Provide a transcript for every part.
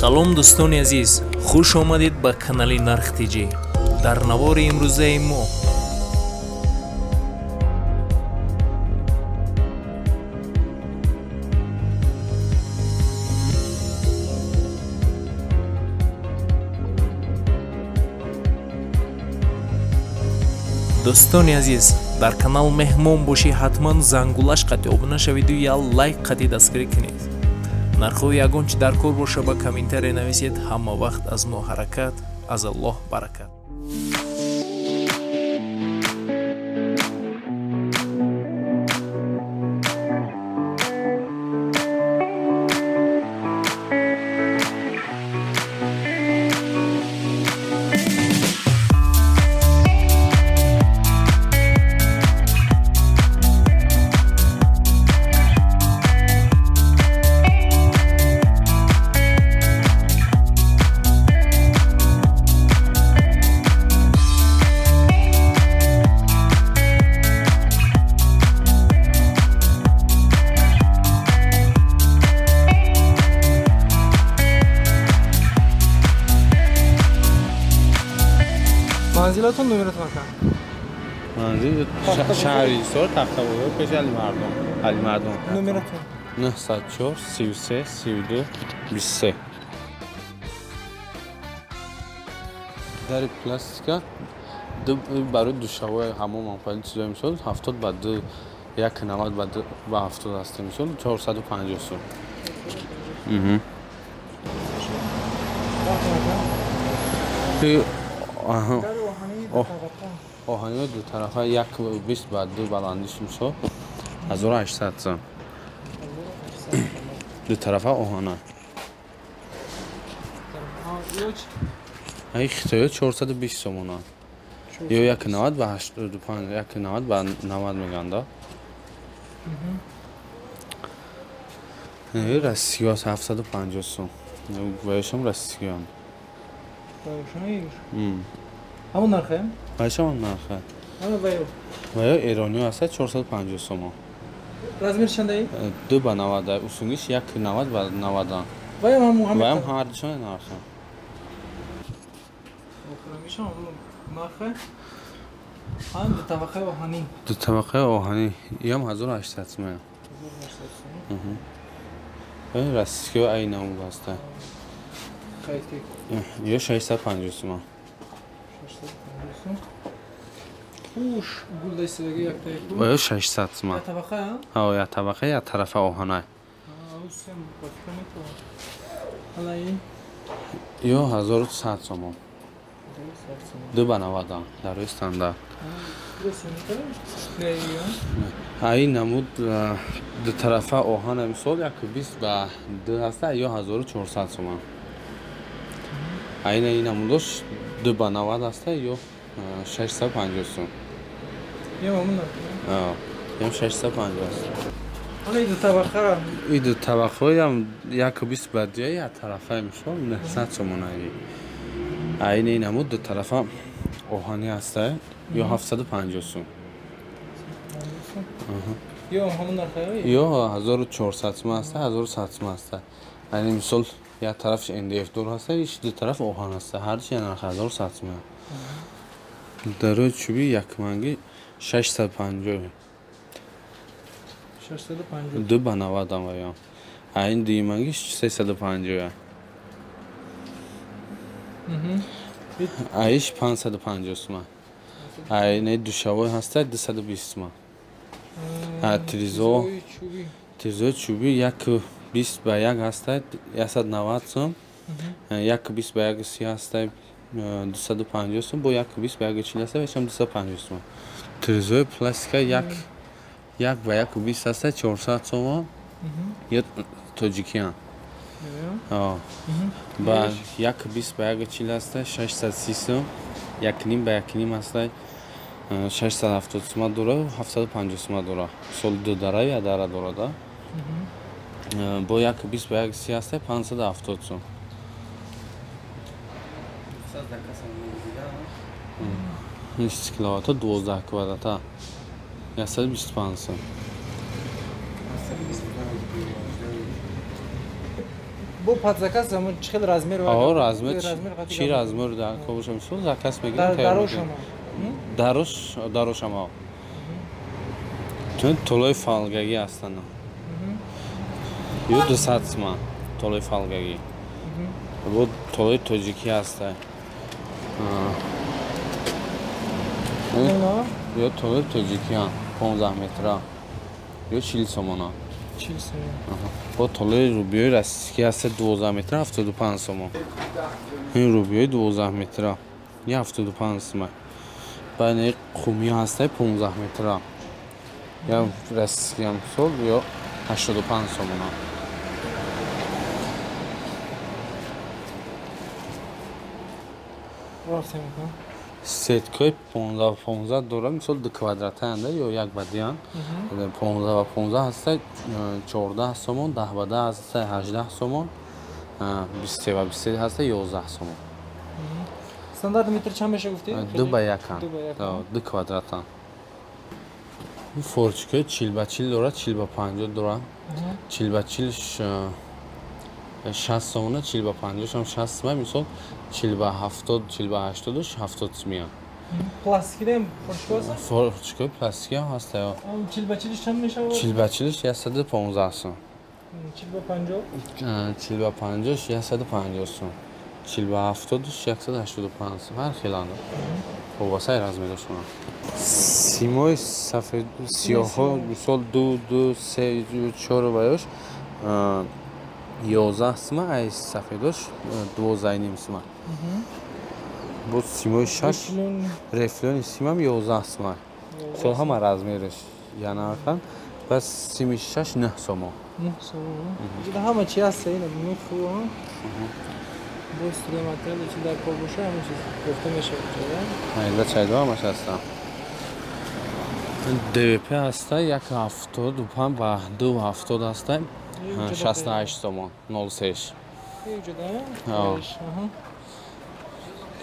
Салом дӯстони азиз, хуш омадед ба канали Нарх ТЖ. Дар навори имрӯзаи мо дӯстони азиз, дар канал меҳмон бошӣ, ҳатман зангулаш қатъи обуна шавиду я лайк қатъи дастгирӣ кунед. Нархҳои ягон чи дар кор боша ба комментария нависед. Ҳама вақт аз мо ҳаракат, аз Аллоҳ баракат. Манзилатон номератон ака? Манзил шаҳри Ҳисор, Тахтабозор, пеши Алимардон. Алимардон. Номератон? 904 33 32 23. Дари пластика барои душавои ҳамом амфани чизои мисол 70 ба 2 190 ба 2 ба 70 аст мисол 450 сом. Оҳани ду тарафа 1,20 ба 2 баландиш мисол 1800 сом. Ду тарафа оҳана. Ай хитоё 420 сомона. Ё 1,90 ба 85, 1,90 ба 90 меганда. Россия 750 сом. Ваёшам Россиян. Ҳамон нархе? Ваёшам ҳам нархе. Ваё? Ваё эрониё аст 450 сомон. Размер чандаи? 2 ба 90, усунгиш 1,90 ба 90. Ваём ҳамон ҳам. Ваём ҳардушон нархе. Охирамишам ҳамон нархе. Ҳам ду табақаи оҳанӣ. Ду табақаи оҳанӣ. Иам 1800 сомон. 1800 сомон. Ваё российскиё ай намуд аст. Ё 650 сомон. 650 сом. Хуш гулдастидаги яктаи ку? Ё 600 сомон. Я табақа? Ҳа, я табақа, я тарафа оҳана. Усем бафика метавон. Ҳала ин? Ё 1100 сомон. 2 ба 90 дар рӯи стандарт. Ай намуд ду тарафа оҳана мисол 1,20 ба 2 ҳаста ё 1400 сомон. Айна ин намудош 2 ба 90 аста ё 650 сом. Ё ҳамон нархе? Ҳа, ям 650 аст. Ҳала ин ду табақара? Ин ду табақаҳоям 1,20 ба 2 я тарафаи мисол 900 сомон ай. Айна ин намуд ду тарафа оҳанӣ аста ё 750 сом. Ё ҳамон нархе? Ё 1400 сом аста, 1100 сом аста. Айна мисол як тарафш НДФ дор ҳаста, иш ду тараф оҳан ҳаста. Ҳардуш як нарх 1100 сом. Дарои чӯби якманги 650. 650. 2 ба 90 ам ваём. А ин дуюманги 350. Аиш 550 сом. А ин душавой ҳаста 220 сом. А тирезои чӯби 1,20 ба 1 ҳаста 190 сом, 1,20 ба 1,30 ҳаста 250 сом, бо 1,20 ба 1,40 ҳаста вешам 250 сом. Тирезои пластика 1 ба 1,20 ҳаста 400 сом, ё тоҷикиян. Ба 1,20 ба 1,40 ҳаста 630 сом, 1,5 ба 1,5 ҳаста 670 сом дора, 750 сом дора. Сол ду дара я дара дора да. Бо 1,20 ба 1,30 ҳаста 570 сом. Ин киловатта 12 квадрата 125 сом. Бо под заказ ҳамон чӣ хел размер? О, размер чи размер дар кобоша мисол заказ мегирем. Дарошам. Дарош, дарошам о. Чун толои фалгагӣ ҳастанд. Ё 200 сомон толои фалгагӣ. Бо толои тоҷикӣ ҳаста. Ё толои тоҷикӣ 15 метра. Ё 40 сомона. 40 сомон. Бо толои рубиёи российский ҳаста 12 метра 75 сомон. Ин рубиёи 12 метра 75 сомон. Баъд ин қумӣ ҳаста 15 метра. Я российский ҳам сол ё 85 сомона. Сеткаи 15-15 дорад, мисол ду квадратаанда ё як ба дуянд. 15-15 ҳаста 14 сомон, 10-10 ҳаста 18 сомон, 23-23 ҳаста 11 сомон. Стандарт метр чанд меша гуфтӣ? 2 ба 1-анд. Ду квадратанд. Форчикаи 40-40 дорад, 40-50 дорад. 40-40 60 сомона, 40-50 ҳам 60 сомон, мисол 40-70, 40-80 70 сомон. Пластикидаам форчика ҳаст? Форчикаи пластикӣ ҳам ҳаст. 40-40 чанд мешавад? 40-40 115 сом. 40-50? 40-50 150 сом. 40-70 185 сом. Ҳар хеланд. Вобастаи размерашон. Симои сафед сиёҳҳо мисол 2, 2, 3, 4 ва ёш 11 сима, ай сафедош 12.5 сима. Бо симои 6 рефлёни симам 11 сима. Сол ҳама размераш янақан. Бас сими 6 9 сомон. 9 сомон. Ҷуда ҳама чи ҳаст ина муху. Бо стройматериал чи дар кор боша ҳама чиз гуфта мешавад. Айда чайдо ҳамаш ҳастам. ДВП ҳаста 1.75 ба 2.70 ҳаста. 68 сомон 0.3.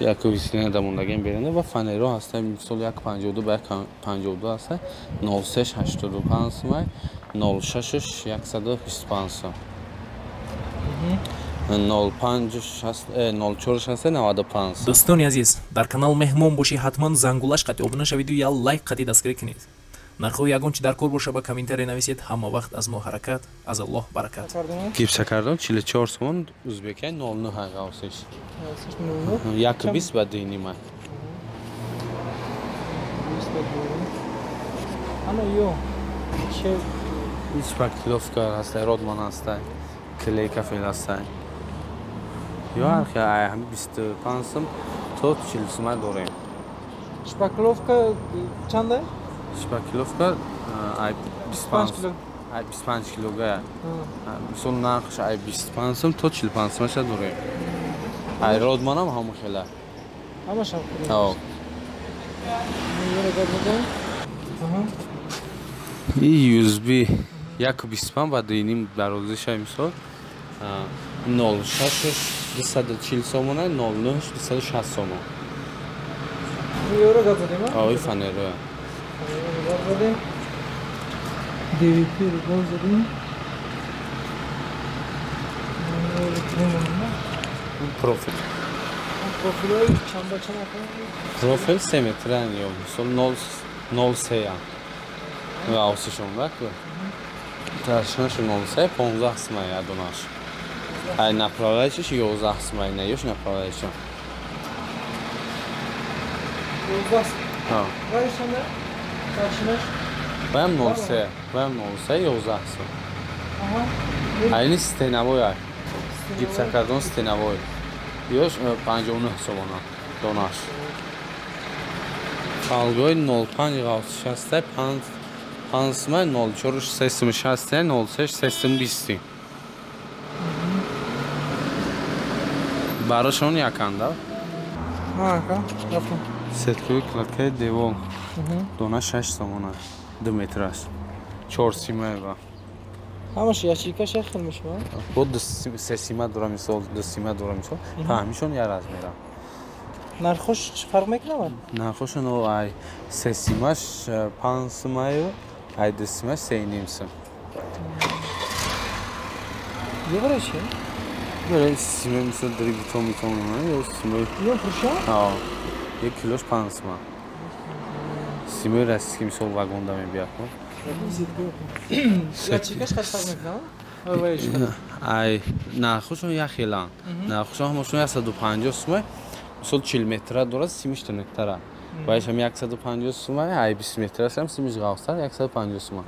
Яку висина дамондагем беранда ва фанеро ҳаста мисол 1.52 ба 1.52 ҳаста 0.3 85 сомон 0.6 125 сом. 0.5 0.4 ҳаста 95. Дӯстони азиз, дар канал меҳмон бошӣ ҳатман зангулаш қатъи обуна шавиду я лайк қатъи дастгирӣ кунед. Нархҳои ягон чи дар кор боша ба комментария нависед. Ҳама вақт аз мо ҳаракат, аз Аллоҳ баракат. Гипсакардон 44 сомон, узбекай 09 ҳағавсиш. 1.20 ба 2.5. Ана ё че шпаклёвка ҳаста, Родман ҳаста, клейка фел ҳаста. Ё ҳар хел ай ҳами 25 сом то 40 сом дорем. Шпаклёвка чанда? Шпаклёвка ай 25 ай 25 килога. Мисол нархш ай 25 сом то 45 сом ша дорем. Ай Родманам ҳамон хела. Ҳамаш ҳам хела. Ҳо. И USB 1.25 ба 2.5 дарозиша мисол 0.6 240 сомона, 0.9 260 сомон. Ёро гап задем? Ҳо, и фанеро. Гап задем. ДВП ро гап задем. Профил. Профилҳои чанд ба чанд ака? Профил 3 метран ё мисол 0.03 ва авсишон да ку. Таршинаш 0.3 15 сима я донаш. Ай направляющийш 11 сима, не ёш направляющий. 11. Ҳа. Вай чанда? Таршинаш? Баям 0.3, баям 0.3 11 сом. Аҳа. Айни стеновой ай. Гипсокартон стеновой. Ёш 59 сомона донаш. Фалгои 0.5 ғавс 65 5 сима 0.4 360 0.3 320. Барошон яканда. Ҳа, ака, рафтем. Сеткаи кладкаи девол. Дона 6 сомона, 2 метраш. 4 сима ва. Ҳамаш ячейкаш як хел мешавад? Бо 3 сима дора мисол, 2 сима дора мисол. Фаҳмишон як размера. Нархош чӣ фарқ мекунад? Нархошон ай 3 симаш 5 симаю, ай 2 симаш 3.5 сим. Евро чи? Симои мисол дари бетон мемонад ё симои ё фурӯша? Ҳа. Як килош 5 сомон. Симои российский мисол вагонда мебиёд. Ячикаш қач фарқ мекунад? Ай, нархошон як хеланд. Нархошон ҳамашон 150 сомон. Мисол 40 метра дорад, симиш тунуктара. Баъдаш ҳам 150 сомон, ай 20 метраш ҳам симиш ғафстар 150 сомон.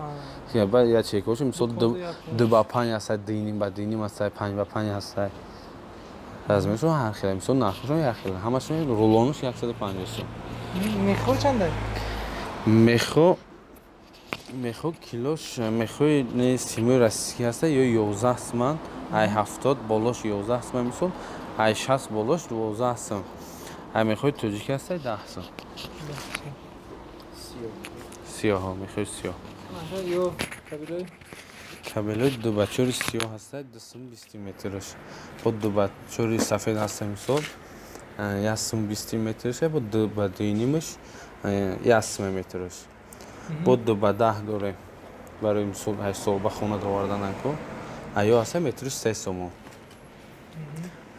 Баъд ячейкаҳошо мисол 2 ба 5 ҳаст, 2.5 ба 2.5 ҳаст, 5 ба 5 ҳаст. Размершон ҳар хел, мисол нархошон як хел. Ҳамашон рулонаш 150 сом. Мехо чанда? Мехо килош мехои не симои российский ҳаста ё 11 сомон, ай 70 болош 11 сомон мисол, ай 60 болош 12 сом. Ай мехои тоҷикӣ ҳаста 10 сом. Сиёҳ, мехои сиёҳ. Ё кабелой? Кабелой ду ба чори сиёҳ ҳаста 2 сом 20 метраш. Бо ду ба чори сафед ҳаста мисол 1 сом 20 метраш, бо ду ба 2.5 1 сом метраш. Бо 2 ба 10 дорем барои мисол 8 сол ба хона довардан анко. Аё ҳаста метраш 3 сомон.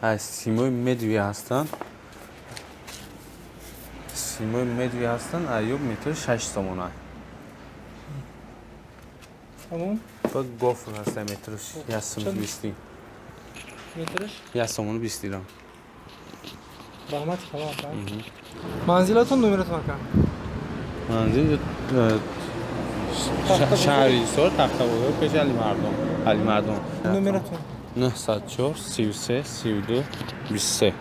Ай симои медви ҳастанд. Симои медви ҳастанд, аё метраш 6 сомон ай. Тамом? Ба гофр ҳаста метраш 1 сом 20. Метраш? 1 сомон 20 дирам. Раҳмат калом. Манзилатон номератон ака? Манзил шаҳри Ҳисор, Тахтабозор, пеши Алимардон. Алимардон. Номератон? 904 33 32 23.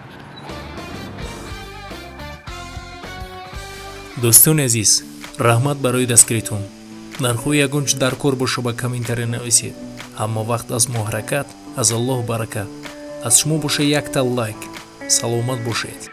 Дӯстони азиз, раҳмат барои дастгиритон. Нархҳои ягон чи дар кор боша ба комментария нависед. Ҳама вақт аз мо ҳаракат, аз Аллоҳ баракат. Аз шумо боша якта лайк. Саломат бошед.